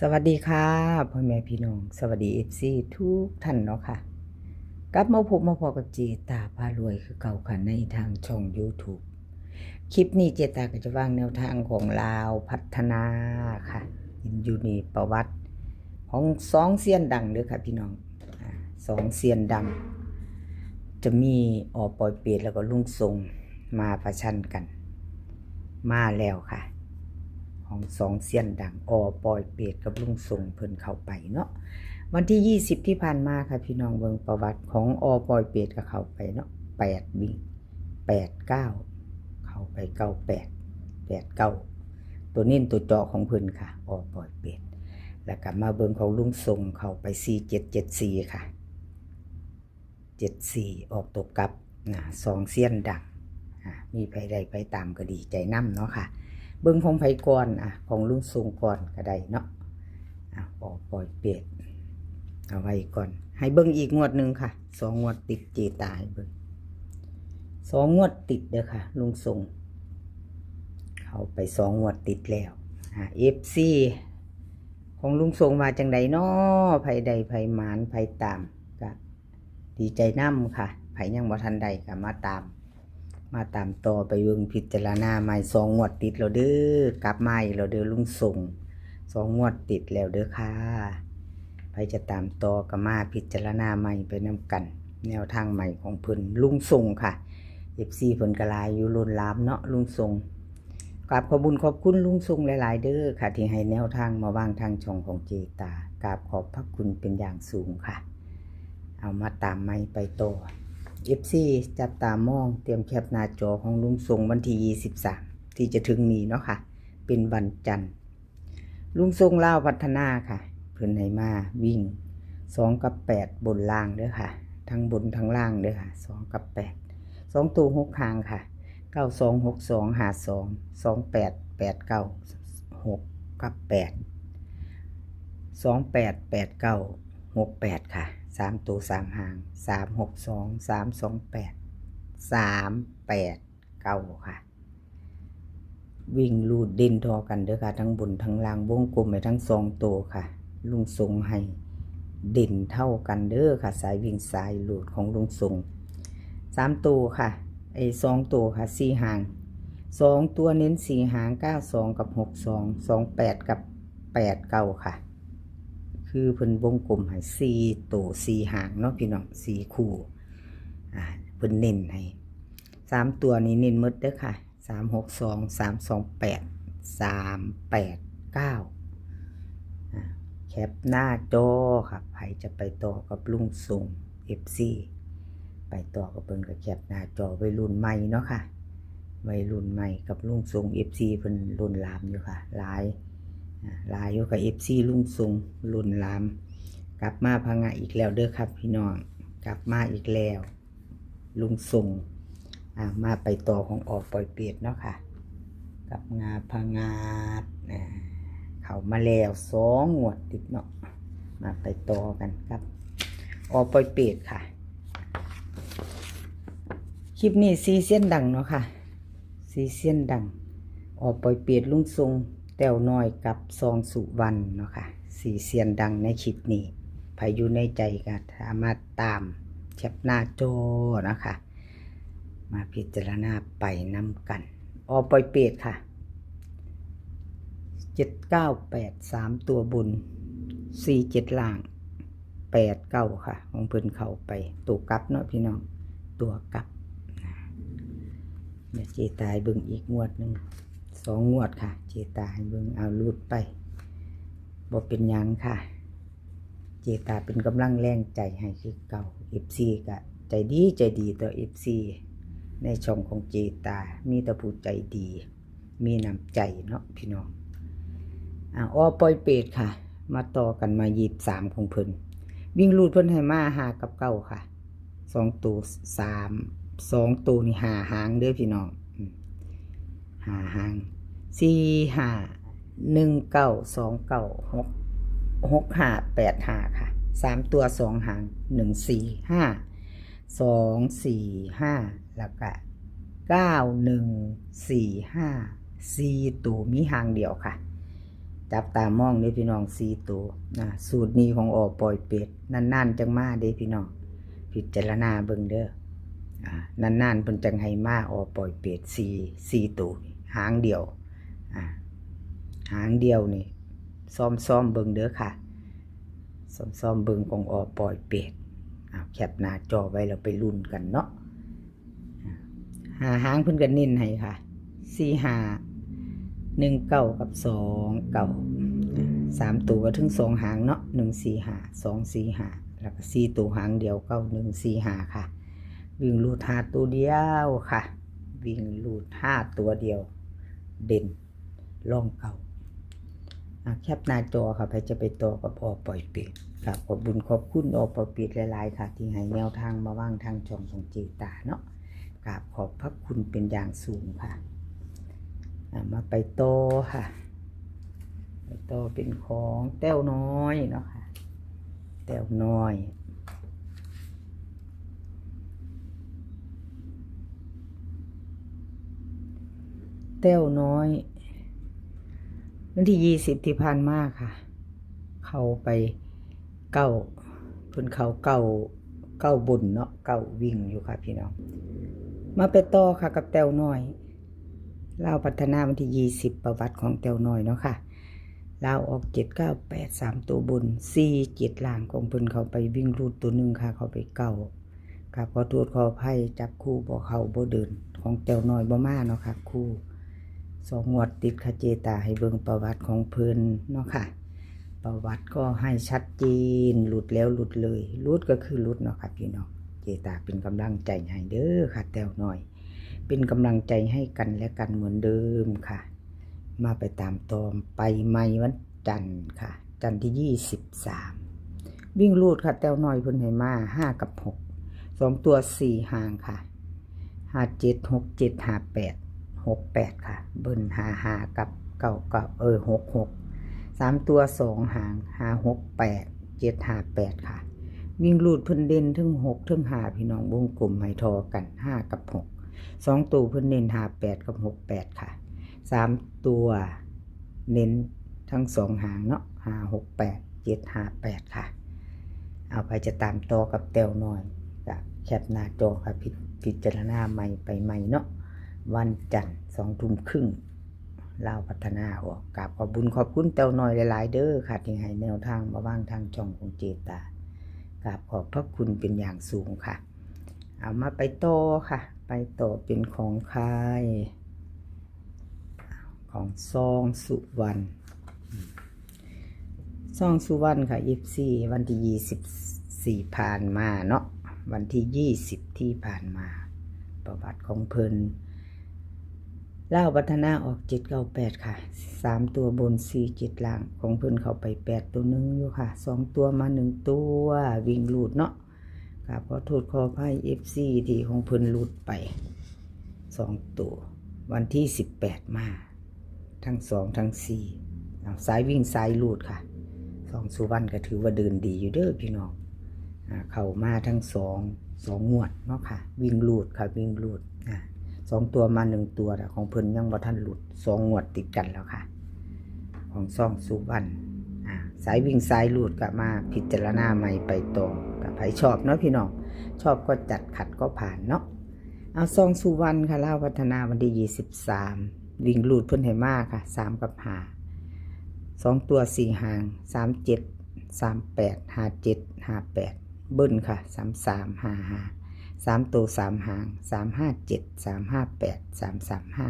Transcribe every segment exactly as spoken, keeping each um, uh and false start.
สวัสดีค่ะ พ่อแม่พี่น้อง สวัสดี เอฟซี ทุกท่านเนาะค่ะ กลับมาพบมาพอกับเจตาพารวยคือเก่าค่ะ ในทางช่อง YouTube คลิปนี้เจตาก็จะวางแนวทางของลาวพัฒนาค่ะ เห็นอยู่นี่ประวัติของสองเซียนดังเด้อค่ะพี่น้อง อ่า สองเซียนดัง จะมีอ.ปอยเปตแล้วก็ลุงทรงมาประชันกัน มาแล้วค่ะ ของสองเซียนดัง อ.ปอยเปตกับลุงทรงเพิ่นเข้าไปเนาะ วันที่ยี่สิบที่ผ่านมาค่ะพี่น้อง เบิ่งประวัติของ อ.ปอยเปตก็เข้าไปเนาะ แปดวิ่ง แปดเก้า เข้าไปเก้าแปด แปดเก้า ตัวเน้นตัวเจาะของเพิ่นค่ะ อ.ปอยเปต แล้วก็มาเบิ่งของลุงทรงเข้าไป สี่เจ็ดเจ็ดสี่ ค่ะ เจ็ดสี่ ออกตัวกลับนะ สองเซียนดัง อ่ะ มีไผได้ไผตามก็ดีใจนำเนาะค่ะ เบิ่งของไผก่อน อ่ะ ของลุงทรงก่อนก็ได้เนาะ อ่ะ อ.ปอยเปต เอาไว้ก่อน ให้เบิ่งอีกงวดหนึ่งค่ะ สองงวดติดเจตาให้เบิ่ง สองงวดติดเด้อค่ะ ลุงทรง เข้าไปสองงวดติดแล้ว อ่ะ เอฟซี ของลุงทรงว่าจังใดน้อ ไผได้ไผหมานไผตามก็ดีใจนำค่ะ ไผยังบ่ทันได้ก็มาตาม มาตามต่อไปเบิ่งพิจารณาใหม่ สองงวดติดแล้วเด้อ กลับมาอีกแล้วเด้อลุงทรง สองงวดติดแล้วเด้อค่ะ ไผจะตามต่อก็มาพิจารณาใหม่ไปนำกัน แนวทางใหม่ของเพิ่นลุงทรงค่ะ เอฟซี เพิ่นก็หลายอยู่ล้นหลามเนาะลุงทรง กราบขอบบุญขอบคุณลุงทรงหลายๆเด้อค่ะ ที่ให้แนวทางมาวางทางช่องของเจตา กราบขอบพระคุณเป็นอย่างสูงค่ะ เอามาตามใหม่ไปต่อ เอฟซี จับตามองเตรียมแคปหน้าจอของลุงทรงวันที่ยี่สิบสามที่จะถึงนี้เนาะค่ะ เป็นวันจันทร์ ลุงทรงลาวพัฒนาค่ะ เพิ่นให้มาวิ่ง สองกับแปด บนล่างเด้อค่ะ ทั้งบนทั้งล่างเด้อค่ะ สองกับแปด สองตัวหกหางค่ะ เก้าสองหกสองห้าสอง สองแปดแปดเก้า หกกับแปด สองแปดแปดเก้า หกแปด ค่ะ สามตัวสามหาง สามหกสอง สามสองแปด สามแปดเก้า ค่ะ วิ่งรูดเด่นทอกันเด้อค่ะ ทั้งบนทั้งล่าง วงกลมให้ทั้งสองตัวค่ะ ลุงทรงให้เด่นเท่ากันเด้อค่ะ สายวิ่งสายรูดของลุงทรง สามตัวค่ะ ไอ้สองตัวค่ะ สี่หาง สองตัวเน้นสี่หาง เก้าสองกับหกสอง สองแปดกับแปดเก้า ค่ะ คือเพิ่นวงกลมให้สี่ตัวสี่หางเนาะพี่น้อง สี่คู่ อ่า เพิ่นเน้นให้ สามตัวนี้เน้นหมดเด้อค่ะ สามหกสอง สามสองแปด สามแปดเก้า อ่า แคปหน้าจอค่ะ ไผจะไปต่อกับลุงทรง เอฟซี ไปต่อกับเพิ่นก็แคปหน้าจอ วัยรุ่นใหม่เนาะค่ะ วัยรุ่นใหม่กับลุงทรง เอฟซี เพิ่นล้นหลามอยู่ค่ะ หลาย อ่า หลายอยู่ค่ะ เอฟซี ลุงทรงล้นหลาม กลับมาพังงาอีกแล้วเด้อครับพี่น้อง กลับมาอีกแล้ว ลุงทรง อ่า มาไปต่อของ อ.ปอยเปตเนาะค่ะ กับงาพังงาด อ่า เข้ามาแล้วสองงวดติดเนาะ มาไปต่อกันครับ อ.ปอยเปตค่ะ คลิปนี้สี่เซียนดังเนาะค่ะ สี่เซียนดัง อ.ปอยเปต ลุงทรง แต้วน้อยกับซองสุวรรณเนาะค่ะ สี่เซียนดังในคลิปนี้ ไผอยู่ในใจก็สามารถตามแคปหน้าจอนะคะ มาพิจารณาไปนำกัน อ.ปอยเปตค่ะ เจ็ดเก้าแปด สามตัวบน สี่เจ็ด ล่าง แปดเก้า ค่ะ ของเพิ่นเข้าไป ตัวกลับเนาะพี่น้อง ตัวกลับ เดี๋ยวเจตาให้เบิ่งอีกงวดหนึ่ง สองงวดค่ะ เจตาให้เบิ่ง เอารูดไป บ่เป็นหยังค่ะ เจตาเป็นกำลังแรงใจให้คือเก่า เอฟซี ก็ใจดีใจดีต่อ เอฟซี ในช่องของเจตา มีแต่ผู้ใจดี มีน้ำใจเนาะพี่น้อง อ่า อ.ปอยเปตค่ะ มาต่อกันมา ยี่สิบสาม ของเพิ่น วิ่งรูดเพิ่นให้มา ห้ากับเก้า ค่ะ สองตัว สาม สองตัวนี่ ห้าหางเด้อพี่น้อง อืม ห้าหาง สี่ห้า หนึ่งเก้า สองเก้า หก หกห้า แปดห้า ค่ะ สามตัว สองหาง หนึ่งสี่ห้า สองสี่ห้า แล้วก็ เก้าหนึ่งสี่ห้า สี่ตัวมีหางเดียวค่ะ จับตามองเด้อพี่น้อง สี่ตัว นะ สูตรนี้ของ อ.ปอยเปต นานๆจั่งมาเด้อพี่น้อง พิจารณาเบิ่งเด้อ อ่า นานๆเพิ่นจั่งให้มา อ.ปอยเปต สี่ สี่ตัว หางเดียว อ่า หางเดียวนี่ ซ้อมๆเบิ่งเด้อค่ะ ซ้อมๆเบิ่งของ อ.ปอยเปต อ่า แคปหน้าจอไว้แล้วไปลุ้นกันเนาะ ห้าหางเพิ่นก็เน้นให้ค่ะ สี่ห้า หนึ่งเก้า กับ สองเก้า สามตัวก็ถึงสองหางเนาะ หนึ่งสี่ห้า สองสี่ห้า แล้วก็สี่ตัวหางเดียว เก้าหนึ่งสี่ห้า ค่ะ วิ่งรูดห้าตัวเดียวค่ะ วิ่งรูดห้าตัวเดียว เด่น รองเก้า อ่ะ แคปหน้าจอค่ะ ใครจะไปต่อกับ อ.ปอยเปต ครับ ขอบบุญขอบคุณ อ.ปอยเปต หลายๆค่ะ ที่ให้แนวทางมาวางทางช่องของเจตาเนาะ กราบขอบพระคุณเป็นอย่างสูงค่ะ อ่ะ มาไปต่อค่ะ ไปต่อเป็นของแต้วน้อยเนาะค่ะ แต้วน้อย แต้วน้อย วันที่ยี่สิบที่ผ่านมาค่ะ เข้าไปเก้า เพิ่นเข้าเก้า เก้าบนเนาะ เก้าวิ่งอยู่ค่ะพี่น้อง มาไปต่อค่ะกับแต้วน้อย ลาวพัฒนาวันที่ยี่สิบ ประวัติของแต้วน้อยเนาะค่ะ ลาวออก เจ็ดเก้าแปด สามตัวบน สี่เจ็ดล่าง ของเพิ่นเข้าไปวิ่งรูดตัวหนึ่งค่ะ เข้าไปเก้า ครับ ขอโทษขออภัย จับคู่บ่เข้าบ่เดิน ของแต้วน้อยบ่มาเนาะค่ะ คู่ สองงวดติดค่ะ เจตาให้เบิ่งประวัติของเพิ่นเนาะค่ะ ประวัติก็ให้ชัดเจน หลุดแล้วหลุดเลย หลุดก็คือหลุดเนาะค่ะพี่น้อง เจตาเป็นกำลังใจให้เด้อค่ะ แต้วน้อย เป็นกำลังใจให้กันและกันเหมือนเดิมค่ะ มาไปตามต่อ ไปใหม่วันจันทร์ค่ะ จันทร์ที่ยี่สิบสาม วิ่งรูดค่ะ แต้วน้อยเพิ่นให้มา ห้า กับ หก สองตัว สี่ หางค่ะ ห้าเจ็ด หกเจ็ด ห้าแปด หกแปด ค่ะ เบิ้ล ห้าห้า กับ เก้าเก้า เออ หกหก สามตัว สอง หาง ห้าหกแปด เจ็ดห้าแปด ค่ะ วิ่งรูดเพิ่นเด่นทั้งหกทั้งห้า พี่น้อง วงกลมให้ทอกัน ห้า กับ หก สองตัวเพิ่นเน้น ห้าแปด กับ หกแปด ค่ะ สามตัว เน้นทั้งสองหางเนาะ ห้าหกแปด เจ็ดห้าแปด ค่ะ เอาไปจะตามต่อกับแต้วน้อย ก็แคปหน้าจอค่ะ พิ พิจารณาใหม่ไปใหม่เนาะ วันจันทร์ สองทุ่มครึ่ง ลาวพัฒนาออก กราบขอบบุญขอบคุณแต้วน้อยหลายๆเด้อค่ะ ที่ให้แนวทางมาวางทางช่องของเจตา กราบขอบพระคุณเป็นอย่างสูงค่ะ เอามาไปต่อค่ะ ไปต่อเป็นของใคร ของซองสุวรรณ ซองสุวรรณค่ะ เอฟซี วันที่ยี่สิบสี่ ผ่านมาเนาะ วันที่ยี่สิบที่ผ่านมา ประวัติของเพิ่น ลาวพัฒนาออก เจ็ดเก้าแปด ค่ะ สามตัวบน สี่เจ็ดล่าง ของเพิ่นเข้าไปแปดตัวหนึ่งอยู่ค่ะ สองตัวมาหนึ่งตัว วิ่งรูดเนาะ กราบขอโทษขออภัย เอฟซี ที่ของเพิ่นหลุดไป สองตัว วันที่สิบแปดมา ทั้งสองทั้งสี่ เอา สายวิ่งสายรูดค่ะ ซองสุวรรณก็ถือว่าเดินดีอยู่เด้อพี่น้อง อ่า เข้ามาทั้งสอง สองงวดเนาะค่ะ วิ่งรูดค่ะ วิ่งรูด อ่า สองตัวมาหนึ่งตัวนะ ของเพิ่นยังบ่ทันหลุด สองงวดติดกันแล้วค่ะ ของซองสุวรรณ อ่า สายวิ่งสายรูดก็มาพิจารณาใหม่ไปต่อ ก็ไผชอบเนาะพี่น้อง ชอบก็จัด ขัดก็ผ่านเนาะ เอา ซองสุวรรณค่ะ ลาวพัฒนาวันที่ยี่สิบสาม วิ่งรูดเพิ่นให้มาค่ะ สาม กับ ห้า สองตัว สี่ หาง สามเจ็ด สามแปด ห้าเจ็ด ห้าแปด เบิ้ลค่ะ สามสาม ห้าห้า สามตัว สาม หาง สามห้าเจ็ด สามห้าแปด สามสามห้า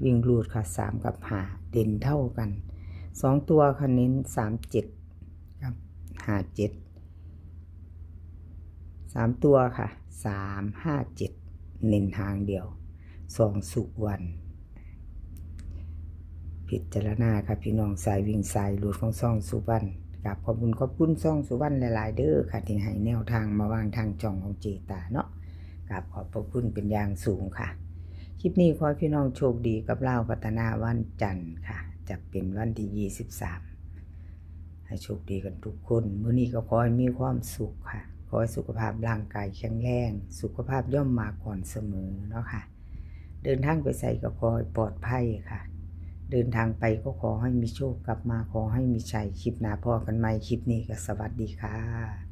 วิ่งรูดค่ะ สาม กับ ห้า เด่นเท่ากัน สองตัวค่ะ เน้น สามเจ็ด กับ ห้าเจ็ด สามตัวค่ะ สามห้าเจ็ด เน้นหางเดียว ซองสุวรรณ พิจารณาค่ะพี่น้อง สายวิ่งสายรูดของซองสุวรรณ กราบขอบคุณขอบคุณซองสุวรรณหลายๆเด้อค่ะ ที่ให้แนวทางมาวางทางช่องของเจตาเนาะ กราบขอบพระคุณเป็นอย่างสูงค่ะ คลิปนี้ขอให้พี่น้องโชคดีกับลาวพัฒนาวันจันทร์ค่ะ จะเป็นวันที่ยี่สิบสาม ให้โชคดีกันทุกคน มื้อนี้ก็ขอให้มีความสุขค่ะ ขอให้สุขภาพร่างกายแข็งแรง สุขภาพย่อมมาก่อนเสมอเนาะค่ะ เดินทางไปไสก็ขอให้ปลอดภัยค่ะ เดินทางไปก็ขอให้มีโชค กลับมาขอให้มีชัย คลิปหน้าพ้อกันใหม่ คลิปนี้ก็สวัสดีค่ะ